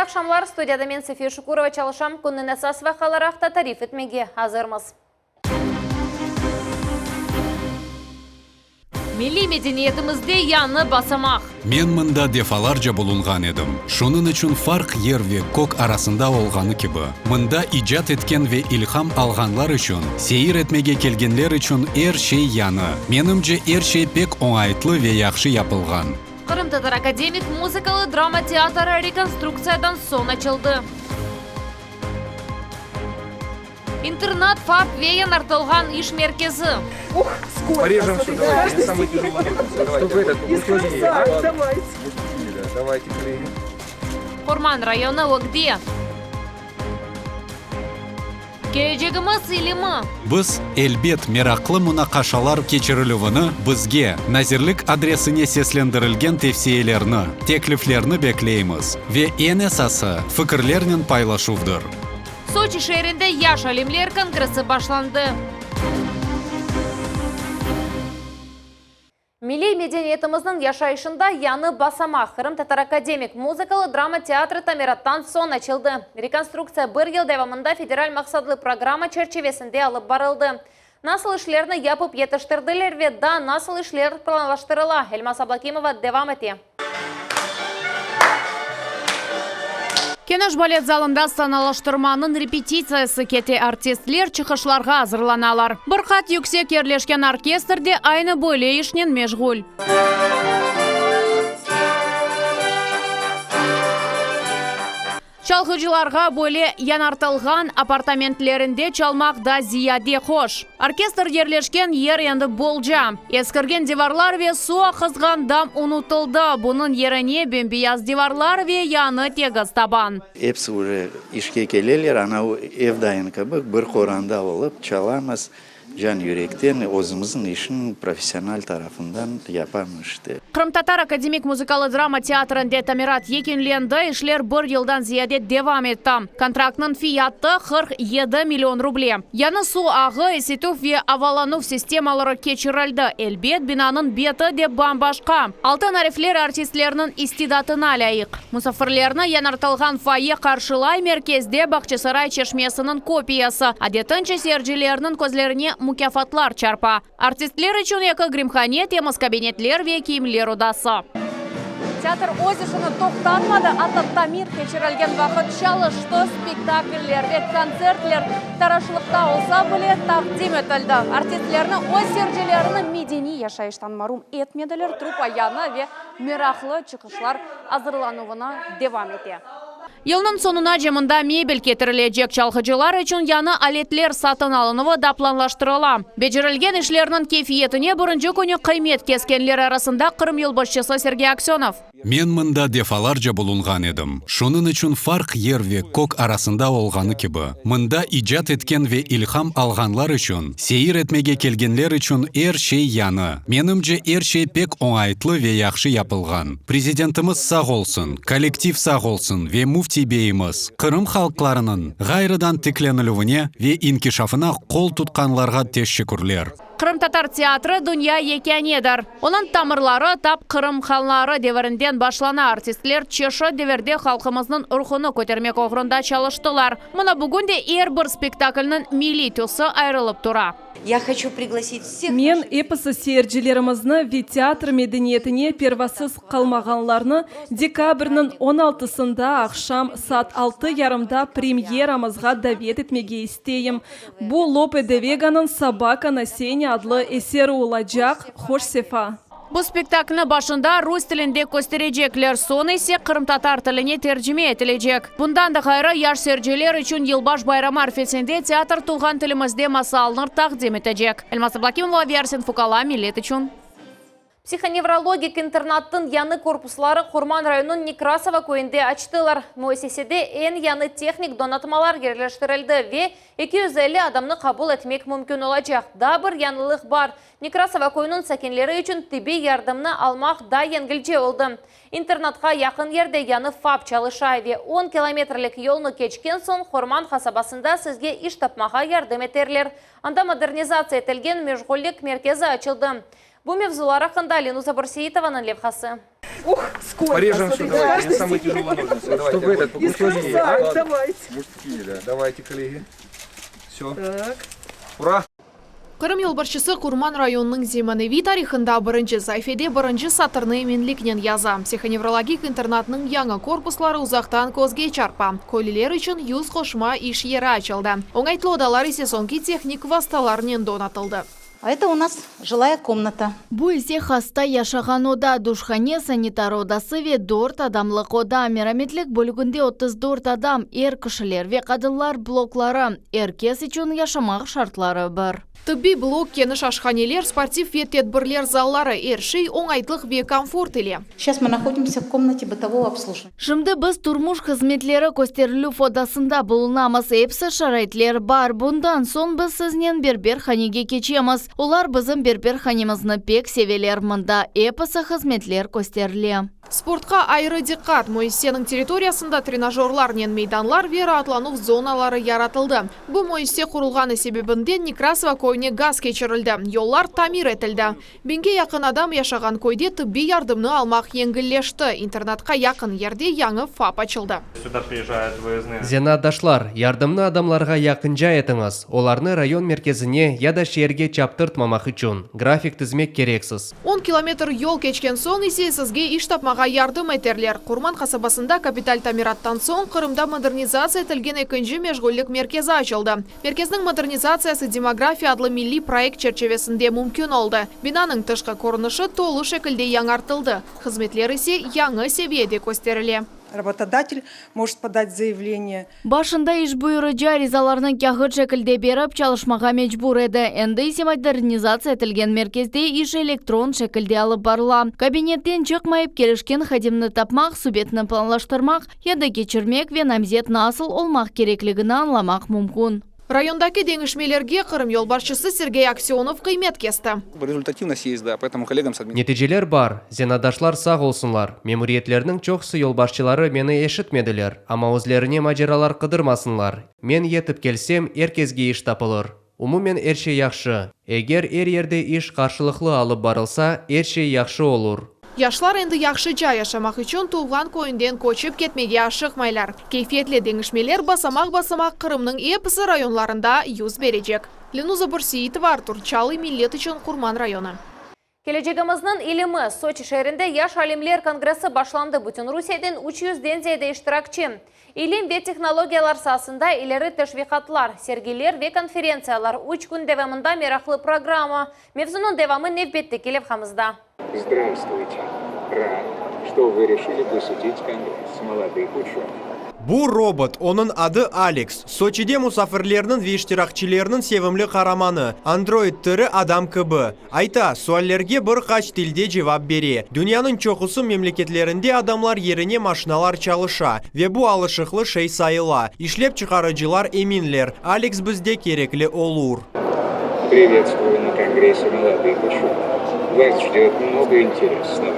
aqşamlar, studiyada men Safiye Şukurova çalışam, künniñ esas vaqiaları aqta tarif etmege azırmız. Milliy medeniyetimizde yañı basamaq. Men mında defalarca bulunğan edim, şunıñ içün farq yer ve kök arasında olğanı kibi, mında icat etken ve ilham alğanlar içün, seyir etmege kelgenler içün er şey yañı. Menimce, er şey pek oñaytlı ve yahşı yapılğan. Qırımtatar akademik muzıkalı drama teatrı rekonstruktsiyadan soñ açıldı. İnternat, FAP ve yañartılğan iş merkezi. Qurman rayonı ögde. Kelecegimiz ilimi. Biz, elbet, meraqlı munaqaşalar keçirilüvini, bizge, nazirlik adresine seslendirilgen tevsiyelerni, tekliflerni bekleymiz. Ve eñ esası, fikirlernen paylaşuvdır. Soçi şeerinde yaş alimler kongressi başlandı. Milliy medeniyetimizniñ yaşayışında yañı basamaq, Qırımtatar akademik muzıkalı-drama teatri tamirattan soñ açıldı. Rekonstruktsiya bir yıl devamında federal maqsatlı programma çerçivesinde alıp barıldı. Nasıl işlerni yapıp yetiştirdiler ve daa nasıl işler planlaştırıla, Elmaz Ablâkimova devam ete. Keniş balet zalında sanalaştırmanıñ repetitsiyası kete, artistler çıqışlarğa azırlanalar. Bir qat yüksek yerleşken orkestr de aynı böyle işnen meşğul. Çalğıcılarğa böyle yañartılğan apartamentlerinde çalmaq da ziyade hoş. Orkestr yerleşken yer endi bolca. Eskirgen divarlar ve suv aqızğan dam unutıldı, bunıñ yerine bem-beyaz divarlar ve yañı tegiz taban. Episi uje işke keleler, ana ev dayın kibi bir qoranda olıp çalamız. Can yürekten özümizniñ işin professional tarafından yapamız işte. Qırımtatar akademik muzıkalı-drama teatrinde tamirat yekünlendi, işler bir yıldan ziyade devam etti. Kontraktnıñ fiyatı, 47 million ruble. Yañı suv ağı, isitüv ve avalanuv sistemaları keçirildi. Elbet, binanıñ beti de bam-başqa. Altın arifler artistlerniñ istidatına lâyıq. Musafirlerni yañartılğan foye qarşılay, merkezde Bağçasaray çeşmesiniñ kopiyası, adetince seyircilerniñ közlerine mukâfatlar çarpa. Artistler içün eki grimhane, temiz kabinetler ve kiyimler odası. Teatr öz işini toqtatmadı, atta tamir keçirilgen vaqıt çalıştı, spektakller ve kontsertler taraşlıqta olsa bile taqdim etildi. Artistlerni öz seyircilerini medeniy yaşayıştan marum etmediler, truppa yañı ve meraqlı çıqışlar azırlanuvına devam ete. Yılnıñ soñunace mında mebel ketirilecek, çalğıcılar içün yañı aletler satın alınuvı da planlaştırıla. Becerilgen işlerniñ keyfiyetine birinci künü qıymet keskenler arasında Qırım yolbaşçısı Sergey Aksönov. Men mında defalarca bulunğan edim, şunıñ içün farq yer ve kök arasında olğanı kibi, mında icat etken ve ilham alğanlar içün, seyir etmege kelgenler içün er şey yañı. Menimce, er şey pek oñaytlı ve yahşı yapılğan. Prezidentimiz sağ olsun, kollektiv sağ olsun ve Müftiy beyimiz, Qırım halqlarınıñ ğayrıdan tiklenilüvine ve inkişafına qol tutqanlarğa teşekkürler. Qırımtatar teatri dünya yekânedir. Onıñ tamırları tap Qırım hanları devirinden başlana, artistler çeşit devirde halqımıznıñ ruhunı kötermek oğrunda çalıştılar. Mına bugün de er bir spektaklniñ milliy tüsü ayırılıp tura. Ya hoçu priglasit vseh Men naših episi seyircilerimizni ve teatr medeniyetine pervasız qalmağanlarnı dekabrniñ on altısında aqşam saat altı yarımda premyeramızğa davet etmege isteyim. Bu Lope de Veganıñ Sobaka na sene adlı eseri olacaq. Hoş sefa! Bu spektaklni başında rus tilinde kösterecekler, soñ ise qırımtatar tiline tercime etilecek. Bundan da ğayrı, yaş seyirciler içün yılbaş bayramı arfesinde teatr tuvğan tilimizde masalnı taqdim etecek. Elmaz Ablâkimova ve Arsen Fukala, Millet içün. Psihonevrologik internattıñ yañı korpusları Qurman rayonınıñ Nekrasova köyünde açtılar. Müessisede eñ yañı tehnik donatmalar yerleştirildi ve 250 adamnı qabul etmek mümkün olacaq. Daa bir yañılıq bar, Nekrasova köyüniñ sakinleri içün tibbiy yardımnı almaq daa yengilce oldı. İnternatqa yaqın yerde yañı FAP çalışa ve on kilometrlik yolnı keçken soñ Qurman qasabasında sizge iş tapmağa yardım eterler. Anda modernizatsiya etilgen meşğullik merkezi açıldı. Bu mevzular aqqında Lenuza Börseitovanıñ levhası. Ох, сколько! Порежем все, Смотрите, давайте. каждый Самые тяжелые ножницы. Давайте. Чтобы этот Из усложнее, красавиц, а? давайте. Мужские, да. Давайте, коллеги. Все. Так. Ура! Qırım yolbaşçısı Qurman rayonınıñ zemaneviy tarihında birinci saifede birinci satırnı eminliknen yaza. Psihonevrolegik internatnıñ yañı korpusları uzaqtan közge çarpa. Köylüler içün 100 qoşma iş yeri açıldı. Oñaytlı odalar ise soñki tehnik vastalarnen donatıldı. А это у нас жилая комната. Bu ise hasta yaşağan oda, duşhane, sanitar odası ve 4 adamlıq oda. Merametlik bölüginde 34 adam, er kişiler ve qadınlar blokları. Er kes içün yaşamaq şartları bir. Tıbbiy blok, keniş aşhaneler, sportiv ve tedbirler zalları, er şey oñaytlıq ve komfort ile. Сейчас мы находимся в комнате бытового обслуживания. Şimdi biz turmuş hızmetleri kösterilüv odasında bulunamız. Episi şaraitler bar. Bundan soñ biz siznen berberhanege keçemiz. Olar bizim berberhanemizni pek seveler. Mında episi hızmetler kösterile. Sportqa ayrı diqqat. Müessiseniñ territoriyasında trenajörlarnen meydanlar ve raatlanuv zonaları yaratıldı. Bu müessise qurulğanı sebebinden Nekrasova köyüne gaz keçirildi. Yollar tamir etildi. Biñge yaqın adam yaşağan köyde tıbbiy yardımnı almaq yengilleşti. İnternatqa yaqın yerde yañı FAP açıldı. Сюда приезжают выездные Zenaatdaşlar, yardımnı adamlarğa yaqınca etiñiz. Olarnı rayon merkezine ya da şeerge çaptırtmamaq içün grafik tizmek kereksiz. 10 kilometr yol keçken soñ ise sizge iş tapmağa yardım eterler. Qurman qasabasında kapital tamirattan soñ Qırımda modernizatsiya etilgen ekinci meşğullik merkezi açıldı. Merkezniñ modernizatsiyası Demografiya adlı milliy proyekt çerçivesinde mümkün oldı. Binanıñ tışqı körünişi tolu şekilde yañartıldı. Hızmetler ise yañı seviyede kösterile. Работодатель может подать заявление. Başında iş buyurıcı arizalarnı kâğıt şekilde berip çalışmağa mecbur edi. Endi ise modernizatsiya etilgen merkezde iş elektron şekilde alıp barıla. Kabinetten çıqmayıp kelişken hadimni tapmaq, subetni planlaştırmaq ya da keçirmek ve namzet nasıl olmaq kerekligini añlamaq mümkün. Rayondaki deñişmelerge Qırım yolbaşçısı Sergey Aksenov qıymet kesti. Результативность есть, да, поэтому коллегам с админ... Neticeler bar. Zenaatdaşlar sağ olsunlar. Memuriyetlerniñ çoqusı yolbaşçıları meni eşitmediler, amma özlerine maceralar qıdırmasınlar. Men yetip kelsem, er kesge iş tapılır. Umumen er şey yahşı. Eger er yerde iş qarşılıqlı alıp barılsa, er şey yahşı olur. Yaşlar endi yahşıca yaşamaq içün tuvğan köyünden köçip ketmege aşıqmaylar. Keyfiyetli deñişmeler basamaq-basamaq Qırımnıñ episi rayonlarında yüz berecek. Lenuza Bürseitova, Artur Çalı, Millet içün Qurman rayonı. Kelecegimizniñ ilimi Soçi şeerinde Yaş alimler kongressi başlandı. Bütün Rusiyeden 300-den ziyade iştirakçi. İlim ve tehnologiyalar saasında ileri teşviqatlar, sergiler ve konferentsiyalar. 3 kün devamında meraqlı programma. Mevzunıñ devamı nevbetteki levhamızda. Здравствуйте. Рад, что вы решили посетить Конгресс молодых ученых. Bu robot, onıñ adı Алекс. Soçide musafirlerniñ ve iştirakçilerniñ sevimli qaramanı. Android tiri adam kibi. Ayta, suallerge bir qaç tilde cevap bere. Dünyanıñ çoqusı memleketlerinde adamlar yerine maşinalar çalışa. Ve bu alışıqlı şey sayıla. İşlep çıqarıcılar eminler. Алекс bizde kerekli olur. Приветствую на Конгрессе молодых ученых. Вас ждет много интересного.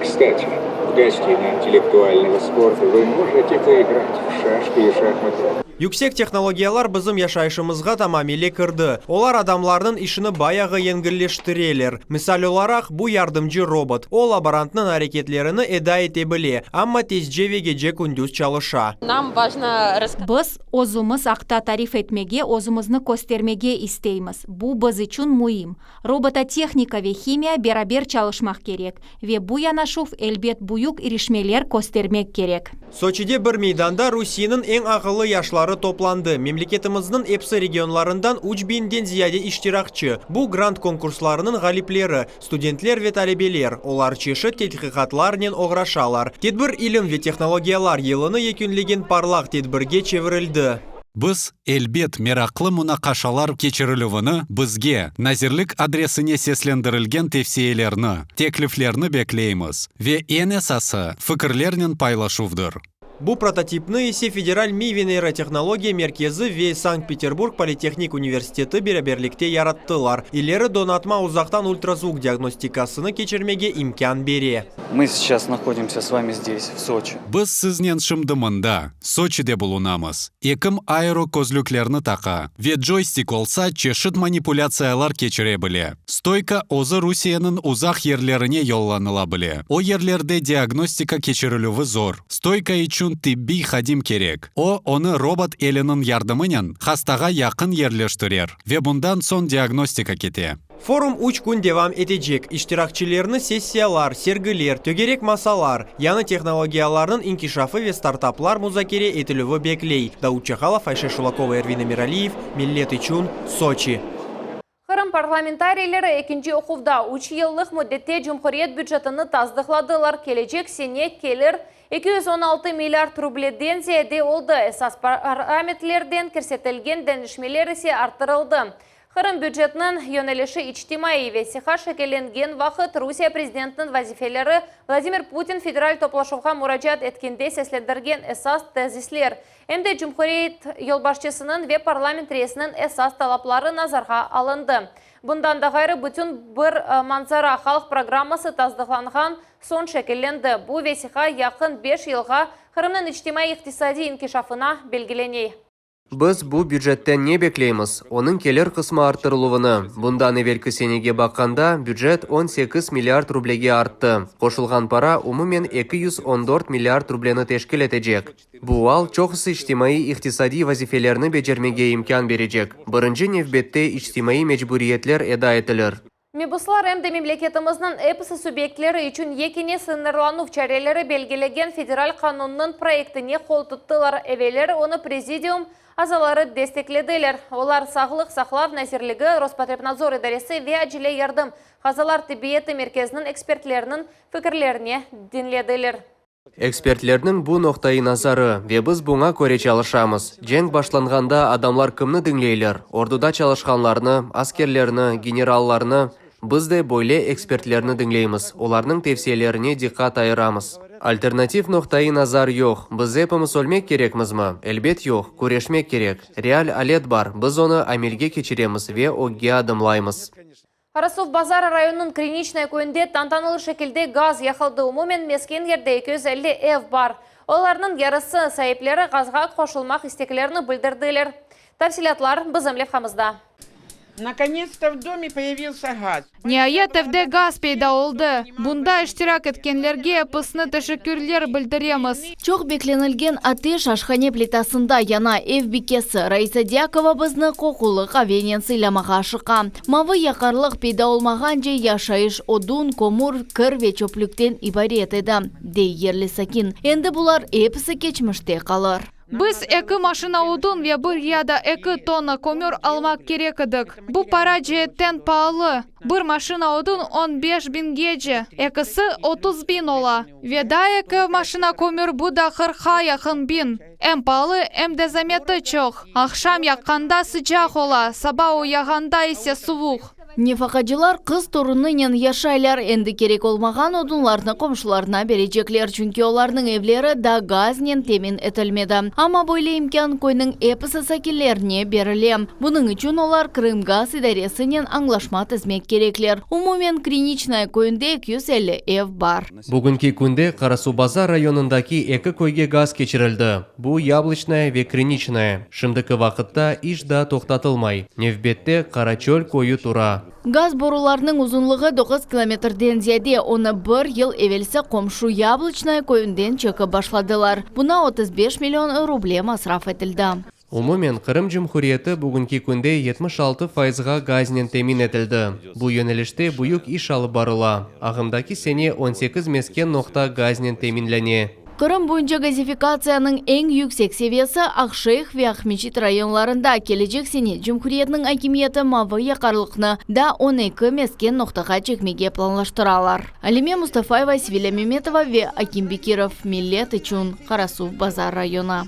Кстати, в гостиной интеллектуального спорта вы можете поиграть в шашки и шахматы. Yüksek tehnologiyalar bizim yaşayışımızğa tamamile kirdi. Olar adamlarnıñ işini bayağı yengilleştireler. Misal olaraq, bu yardımcı robot. O laborantnıñ areketlerini eda ete bile, amma tezce ve gece kündüz çalışa. Нам важно Biz özümiz aqta tarif etmege, özümizni köstermege isteymiz. Bu biz içün müim. Robototehnika ve himiya beraber çalışmaq kerek. Ve bu yanaşuv elbet büyük irişmeler köstermek kerek. Soçide bir meydanda Rusiyeniñ eñ aqıllı yaşları toplandı. Memleketimizniñ episi regionlarından 3000-den ziyade iştirakçı. Bu grant konkurslarınıñ ğalipleri, studentler ve talebeler. Olar çeşit tedqiqatlarnen oğraşalar. Tedbir ilim ve tehnologiyalar yılını yekünlegen parlaq tedbirge çevirildi. Biz, elbet, meraqlı munaqaşalar keçirilüvini bizge, nazirlik adresine seslendirilgen tevsiyelerni, tekliflerni bekleymiz. Ve eñ esası, fikirlernen paylaşuvdır. Bu prototipni ise Federal miy ve neyrotehnologiya merkezi ve Sankt-Peterburg politehnik universiteti beraberlikte yarattılar. İleri donatma uzaqtan ultrazvuk diagnostikasını keçirmege imkân bere. Мы сейчас находимся с вами здесь, в Сочи. Biz siznen şimdi mında, Soçide bulunamız. Ekim aero közlüklerni taqa ve coystik olsa, çeşit manipulâtsiyalar keçire bile. Stoyka özü Rusiyeniñ uzaq yerlerine yollanıla bile, o yerlerde diagnostika keçirilüvi zor. Stoyka içün tibbiy hadim kerek, o, onı robot eliniñ yardımınen hastağa yaqın yerleştirer ve bundan soñ diagnostika kete. Forum üç kün devam etecek. İştirakçilerni sessiyalar, sergiler, tögerek masalar, yañı tehnologiyalarnıñ inkişafı ve startaplar muzakere etilüvi bekley. Davut Çakalov, Ayşe Şulakova, Ervin Emiraliyev, Millet içün, Soçi. Qırım parlamentariyleri ekinci oquvda üç yıllıq müddette cumhuriyet bücetini tasdıqladılar. Kelecek sene kelir 216 milliard rubleden ziyade oldı, esas parametrlerden kirsetilgen deñişmeler ise arttırıldı. Qırım bücetiniñ yönelişi içtimaiy vesiqa şekillengen vaqıt Rusiye prezidentiniñ vazifeleri Vladimir Putin federal toplaşuvğa muracaat etkende seslendirgen esas tezisler, em de cumhuriyet yolbaşçısınıñ ve parlament reisiniñ esas talapları nazarğa alındı. Bundan da ğayrı, bütün bir manzara halq programması tasdıqlanğan soñ şekillendi. Bu vesiqa yaqın beş yılğa Qırımnıñ içtimaiy-iqtisadiy inkişafına belgilene. Biz bu bücetten ne bekleymiz? Onıñ kelir qısmı arttırıluvını. Bundan evelki senege baqqanda, bücet 18 milliard rublege arttı. Qoşulğan para umumen 214 milliard rubleni teşkil etecek. Bu al, çoqusı içtimaiy-iqtisadiy vazifelerni becermege imkân berecek. Birinci nevbette içtimaiy mecburiyetler eda etilir. Mebuslar em de memleketimizniñ episi subyektleri içün yekâne sıñırlanuv çareleri belgilegen federal qanunnıñ proyektine qol tuttılar. Evelleri onı prezidium azaları desteklediler. Olar Sağlıq saqlav nazirligi, Rospotrebnadzor idaresi ve Acele yardım qazalar tibbiyeti merkeziniñ ekspertleriniñ fikirlerini diñlediler. Ekspertlerniñ bu noqtaiy nazarı, ve biz buña köre çalışamız. Cenk başlanğanda adamlar kimni diñleyler? Orduda çalışqanlarnı, askerlerni, generallarnı. Biz de böyle ekspertlerni diñleymiz, olarnıñ tevsiyelerine diqqat ayıramız. Alternativ noqtaiy nazar yoq. Biz epimiz ölmek kerekmizmi? Elbet yoq, küreşmek kerek. Real alet bar, biz onı amelge keçiremiz ve ögge adımlaymız. Qarasuvbazar rayonınıñ Kriniçnoye köyünde tantanalı şekilde gaz yaqıldı. Umumen mesken yerde 250 ev bar. Olarnıñ yarısı saipleri gazğa qoşulmaq isteklerini bildirdiler. Tafsilâtlar bizim levhamızda. Nakonets-to v dome poyavilsâ gaz. Niayet evde gaz peyda oldı. Bunda iştirak etkenlerge episine teşekkürler bildiremiz. Çoq beklenilgen ateş aşhane plitasında yana, ev bikesi Raisa Dyakova bizni qoqulı qavenen sıylamağa aşıqa. Mavı yaqarlıq peyda olmağance yaşayış odun, kömür, kir ve çöplükten ibaret edi, dey yerli sakin. Endi bular episi keçmişte qalır. Biz eki maşina odun ve bir ya da eki tonna kömür almaq kerek edik. Bu para ceetten paalı. Bir maşina odun on beş biñgece, ekisi 30 biñ ola. Ve daa eki maşina kömür, bu da 40-qa yaqın biñ. Em paalı, em de zameti çoq. Aqşam yaqqanda sıcaq ola, saba uyağanda ise suvuq. Nefaqacılar qız torunınen yaşaylar. Endi kerek olmağan odunlarnı qomşularına berecekler, çünki olarnıñ evleri daa gaznen temin etilmedi. Amma böyle imkân köyniñ episi sakinlerine berile. Bunıñ içün olar Krımgaz idaresinen añlaşma tizmek kerekler. Umumen Kriniçnoye köyünde 250 ev bar. Bugünki künde Qarasuvbazar rayonındaki eki köyge gaz keçirildi, bu Yabloçnoye ve Kriniçnoye. Şimdiki vaqıtta iş daa toqtatılmay, nevbette Qaraçöl köyü tura. Gaz borularınıñ uzunlığı 9 kilometrden ziyade, onı bir yıl evelsi qomşu Yabloçnoye köyünden çekip başladılar. Buña 35 million ruble masraf etildi. Umumen Qırım Cumhuriyeti bugünki künde 76 fayızğa gaznen temin etildi. Bu yönelişte büyük iş alıp barıla. Ağımdaki sene 18 mesken noqta gaznen teminlene. Qırım boyunca gazifikatsiyanıñ eñ yüksek seviyesi Aqşeyh ve Aqmeçit rayonlarında. Kelecek sene cumhuriyetniñ akimiyeti mavı yaqarlıqnı daa 12 mesken noqtağa çekmege planlaştıralar. Alime Mustafayeva, Sevilâ Memetova ve Akim Bekirov, Millet içün, Qarasuvbazar rayonı.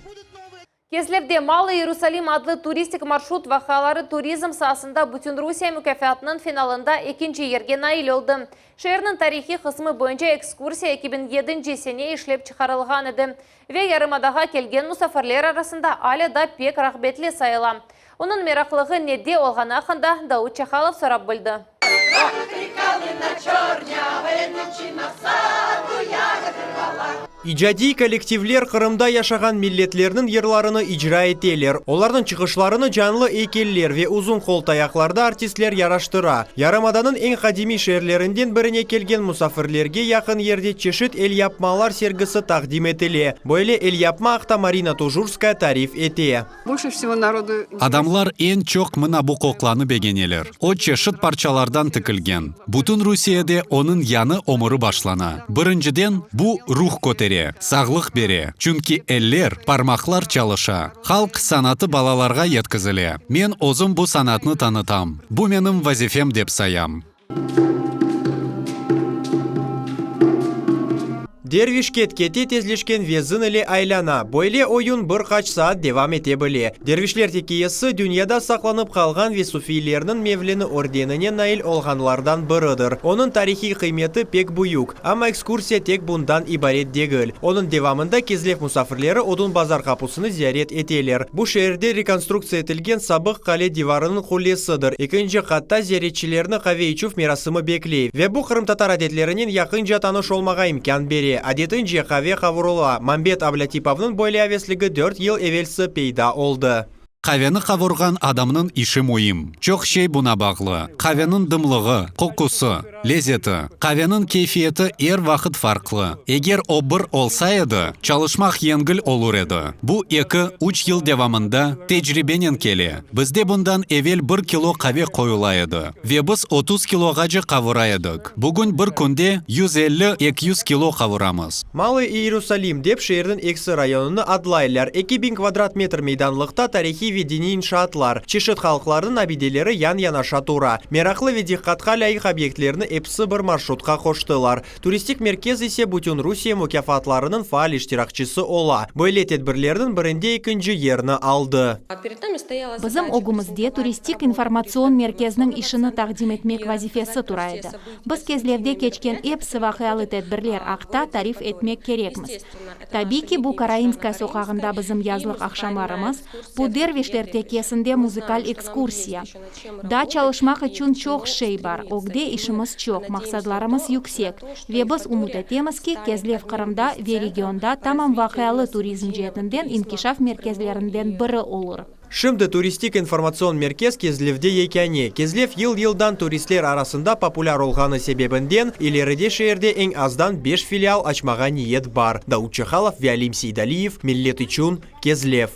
Kezlevde Malıy İyerusalim adlı turistik marşrut vaqiaları turizm saasında Bütünrusiye mukâfatınıñ finalında ekinci yerge nail oldı. Şeerniñ tarihiy qısmı boyunca ekskursiya 2007 sene işlep çıqarılğan edi ve yarımadağa kelgen musafirler arasında alâ da pek rağbetli sayıla. Onıñ meraqlığı nede olğanı aqqında Daud Çahalov sorap bildi. İcadiy kollektivler Qırımda yaşağan milletlerniñ yırlarını icra eteler. Olarnıñ çıqışlarını canlı eykeller ve uzun qol tayaqlarda artistler yaraştıra. Yarımadanıñ eñ qadimiy şeerlerinden birine kelgen musafirlerge yaqın yerde çeşit elyapmalar sergisi taqdim etile. Böyle elyapma aqta Marina Tujurskaya tarif ete. Adamlar eñ çoq mına bu qoqlanı begeneler. O çeşit parçalardan tikilgen. Bütün Rusiyede onıñ yañı ömüri başlana. Birinciden, bu ruh kötere, sağlıq bere, çünki eller, parmaqlar çalışa. Halq sanatı balalarğa yetkizile. Men özüm bu sanatnı tanıtam. Bu menim vazifem dep sayam. Derviş ket-kete tezleşken vezin ile aylana. Böyle oyun bir qaç saat devam ete bile. Dervişler tekiyesi, dünyada saqlanıp qalğan ve sufiylerniñ mevlini ordenine nail olğanlardan biridir. Onıñ tarihiy qıymeti pek büyük. Amma ekskursiya tek bundan ibaret degil. Onıñ devamında Kezlev musafirleri Odun bazar qapusını ziyaret eteler. Bu şeerde rekonstruktsiya etilgen sabıq qale divarınıñ qullesidir. Ekinci qatta ziyaretçilerni qave içüv merasimi bekley ve bu qırımtatar adetlerinen yaqınca tanış olmağa imkân bere. Adetince qave qavurıla. Mambet Ablâtipovnıñ böyle avesligi dört yıl evelsi peyda oldı. Qaveni qavurğan adamnıñ işi müim. Çoq şey buna bağlı, qaveniñ dımlığı, qoqusı, lezeti. Qaveniñ keyfiyeti er vaqıt farqlı. Eger o bir olsa edi, çalışmaq yengil olur edi. Bu eki, üç yıl devamında tecribenen kele. Bizde bundan evel bir kilo qave qoyula edi ve biz 30 kiloğace qavura edik. Bugün bir künde 150, 200 kilo qavuramız. Malıy İyerusalim dep şeerniñ eksi rayonını adlaylar. 2000 kvadrat metr meydanlıqta tarihiy ve diniy inşaatlar, çeşit halqlarnıñ abideleri yan-yanaşa tura. Meraqlı ve diqqatqa lâyıq obyektlerni episi bir marşrutqa qoştılar. Turistik merkez ise bütün Rusiye mukâfatlarınıñ faal iştirakçisi ola. Böyle tedbirlerniñ birinde ekinci yerni aldı. Bizim ögümizde turistik informatsion merkezniñ işini taqdim etmek vazifesi tura edi. Biz Kezlevde keçken episi vaqialı tedbirler aqta tarif etmek kerekmiz. Tabiy ki, bu Karaimskaya soqağında bizim yazlıq aqşamlarımız, bu Dervişler tekkesinde muzıkal ekskursiya. Daa çalışmaq içün çoq şey bar, ögde işimiz çoq, maqsadlarımız yüksek. Ve biz ümüt etemiz ki, Kezlev Qırımda ve regionda tamam vaqialı turizm ceetinden inkişaf merkezlerinden biri olur. Şimdi turistik informatsion merkez Kezlevde yekâne. Kezlev yıl-yıldan turistler arasında populâr olğanı sebebinden, ileride şeerde eñ azdan beş filial açmağa niyet bar. Daud Çahalov ve Alim Seydaliyev, Millet içün, Kezlev.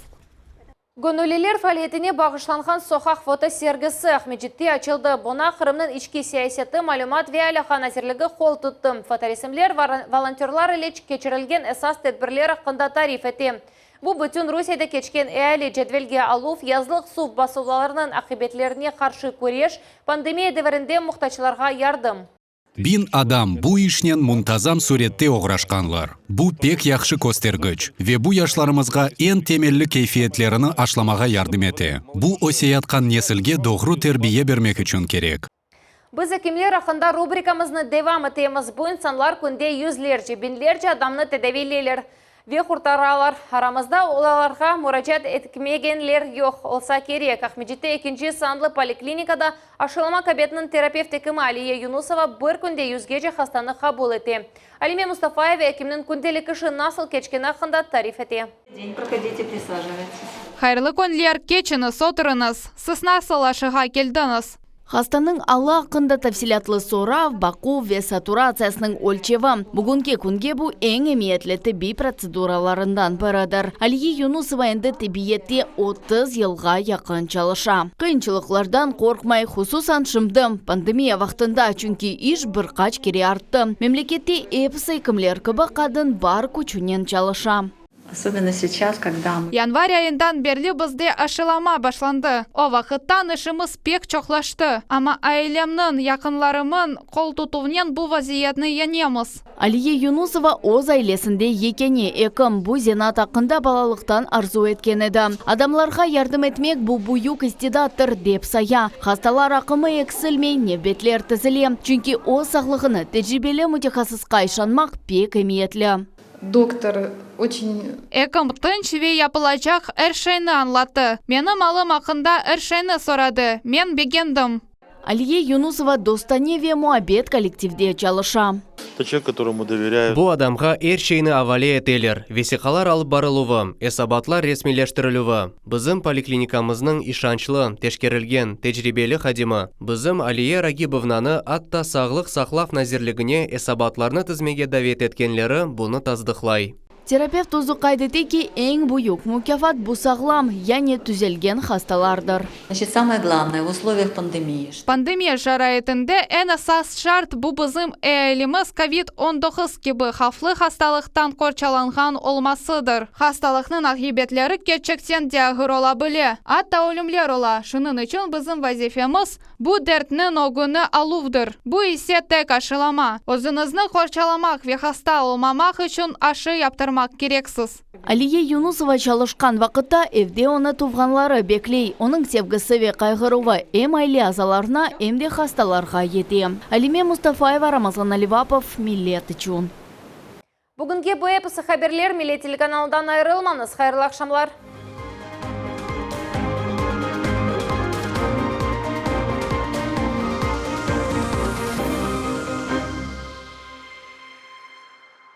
Göñülliler faaliyetine bağışlanğan soqaq fotosergisi Aqmescitte açıldı. Buña Qırımnıñ içki siyaseti, malümat ve alâqa nazirligi qol tuttı. Fotoresimler volontörlar ile keçirilgen esas tedbirler aqqında tarif ete. Bu, bütün Rusiyede keçken eali cedvelge aluv, yazlıq suv basuvlarınıñ aqibetlerine qarşı küreş, pandemiya devirinde muhtaclarğa yardım. Biñ adam bu işnen muntazam sürette oğraşqanlar. Bu pek yahşı köstergiç ve bu yaşlarımızğa eñ temelli keyfiyetlerini aşlamağa yardım ete. Bu öseyatqan nesilge doğru terbiye bermek içün kerek. Biz ekimler aqqında rubrikamıznı devam etemiz. Bu insanlar künde yüzlerce, biñlerce adamnı tedaviyleyler ve qurtaralar. Aramızda olarğa muracaat etmegenler yoq olsa kerek. Aqmescitte ekinci sanlı poliklinikada aşılama kabinetiniñ terapevt ekimi Aliye Yunusova bir künde yüzgece hastanı qabul ete. Alime Mustafayeva ekimniñ kündelik işi nasıl keçkeni aqqında tarif ete. Hayırlı künler, keçiñiz, oturıñız. Siz nasıl aşığa keldiñiz? Hastanıñ alı aqqında tafsilâtlı sorav, baquv ve saturatsiyasınıñ ölçevi, bugünki künge bu eñ emiyetli tibbiy protseduralarından biridir. Aliye Yunusova endi tibbiyette 30 yılğa yaqın çalışa. Qıyınçılıqlardan qorqmay, hususan şimdi, pandemiya vaqtında, çünki iş bir qaç kere arttı. Memlekette episi ekimler kibi qadın bar küçünen çalışa. Особенно сейчас, когда мы. Yanvar ayından berli bizde aşılama başlandı. O vaqıttan işimiz pek çoqlaştı. Amma ailemniñ, yaqınlarımıñ qol tutuvınen bu vaziyetni yeñemiz. Aliye Yunusova öz ailesinde yekâne ekim. Bu zenaat aqqında balalıqtan arzu etken edi. Adamlarğa yardım etmek bu büyük istidattır, dep saya. Hastalar aqımı eksilmey, nevbetler tizile. Çünki öz sağlığını tecribeli mütehassısqa işanmaq pek emiyetli. Doktor oçün. Ekim tınç ve yapılacaq er şeyni añlattı. Menim alım aqqında er şeyni soradı. Men begendim. Aliye Yunusova dostane ve muabbet kollektivde çalışa. Bu adamğa er şeyni avale eteler, vesiqalar alıp barıluvı, esabatlar resmiyleştirilüvi. Bizim poliklinikamıznıñ işançlı, teşkerilgen, tecribeli hadimi. Bizim Aliye Ragibovnanı atta Sağlıq saqlav nazirligine esabatlarnı tizmege davet etkenleri bunı tasdıqlay. Terapevt özü qayd ete ki, eñ büyük mukâfat bu sağlam, yani tüzelgen hastalardır. Значит, самое главное в условиях пандемии. Pandemiya şaraitinde eñ esas şart bu bizim ealimiz kovid 19 kibi havflı hastalıqtan qorçalanğan olmasıdır. Hastalıqnıñ aqibetleri kerçekten de ağır ola bile, atta ölümler ola, şunıñ içün bizim vazifemiz, bu dertniñ ögüni aluvdır. Bu ise tek aşılama, özüñizni qorçalamaq ve hasta olmamaq içün aşı yaptırmaq kereksiz. Aliye Yunusova çalışqan vaqıtta evde onı tuvğanları bekley. Onıñ sevgisi ve qayğıruvı em aile azalarına, em de hastalarğa yete. Alime Mustafayeva, Ramazan Alivapov, Millet içün. Bugünge bu episi haberler Millet telekanalından ayırılmañız. Hayırlı aqşamlar.